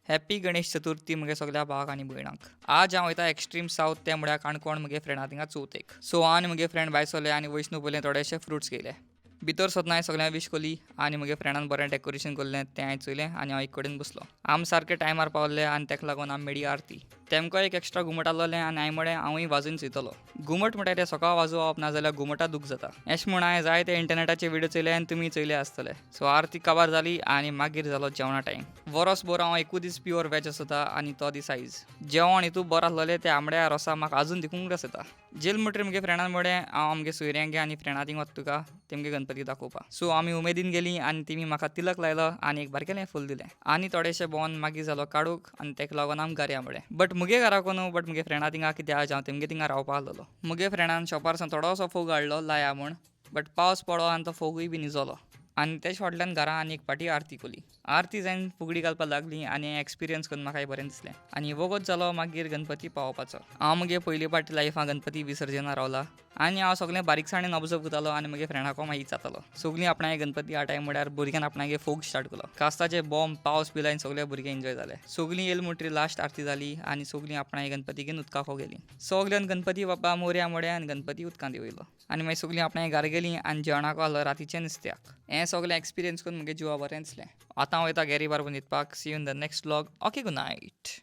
Happy Ganesh Chaturthi मुगे सगल्या भावाक आनी भयणांक. आज हांव वयता एक्स्ट्रीम सावथ, ते म्हळ्यार काणकोण, मुगे फ्रेंडा थिंगा चवथेक. सो हांव आनी मुगे फ्रेंड भायर सरले आनी वैष्णव पयलें थोडेशे फ्रुट्स घेयले. भितर सरतना हांवें सगळ्यांक विश केली आनी मुगे फ्रेंडान बरें डेकोरेशन केल्लें तें हांवें चोयलें आनी हांव एक कडेन बसलो. आम सारके टायमार पावले आनी तेका लागून आम मेळ्ळी आरती. तेमकां एक एक्स्ट्रा घुमट आसलेलें आनी हांवें म्हळें हांवूय वाजोवन चोयतलो. घुमट म्हणल्यार तें सकाळ वाजोवप, ना जाल्यार घुमटा दूख जाता. एशें म्हूण हांवें जायते इंटरनेटाचे विडियो चोयले आनी तुमी चोयले आसतले. सो आरती काबार जाली आनी मागीर जालो जेवणा टायम. वरोस भर हांव एकूच दीस प्युअर वेज आसता आनी तो दीस आयज. जेवण हितू बरें आसलेलें, तें आंबड्या रोसा म्हाका आजून देखूंक रस येता. जेल म्हणटकीर मुगे फ्रेंडान म्हळें हांव आमगे सोयऱ्यांगे आनी फ्रेंडा थिंग वता तुका तेमगे गणपती दाखोवपा. सो आमी उमेदीन गेलीं आनी तेमी म्हाका तिलक लायलो आनी एक बारकेलें फूल दिलें आनी थोडेशें भोंवन मागीर जालो काडूक आनी तेका लागून आम घरा म्हळें. बट मुगे घराको न्हू, बट मुगे फ्रेंडा थिंगा, कित्याक आज हांव तेमगे थिंगा रावपा आसलेलो. मुगे फ्रेंडान शॉपार सावन थोडोसो फोग हाडलो लाया म्हूण, बट पावस पडलो आनी तो फोगूय बी निजलो. आनी तेज फाटल्यान घरा आनी एक पाटी आरती केली. आरती जायन फुगडी घालपाक लागली आनी एक्सपिरियन्स करून म्हाका बरें दिसलें. आनी वगत जालो मागीर गणपती पावोवपाचो. हांव मुगे पयले पाटी लायफान गणपती विसर्जना रावला आनी हांव सगळें बारीकसाणेन ऑब्जर्व करतालो आनी मुगे फ्रेंडाको मागीर विचारतालो. सगळीं आपणागे गणपती हाटाय म्हळ्यार भुरग्यान आपणागे फोग स्टार्ट केलो. कास्ताचे बॉम्ब, पावस बी आनी सगळे भुरगे एन्जॉय जाले. सगळीं येयल म्हणटकीर लास्ट आरती जाली आनी सगळीं आपणागे गणपती घेवन उदकाको गेलीं. सगल्यान गणपती बाप्पा मोरया म्हळें आनी गणपती उदकांत देंवयलो. आनी मागीर सगळीं आपणागे घरा गेलीं आनी जेवणाक आसलो रातीचें नुस्त्याक. हें सगळें एक्सपिरियन्स करून मुगे जिवा बरें दिसलें. आतां हांव वयता Gary बारबू न्हिदपाक. See you in the next vlog. Okay, good night.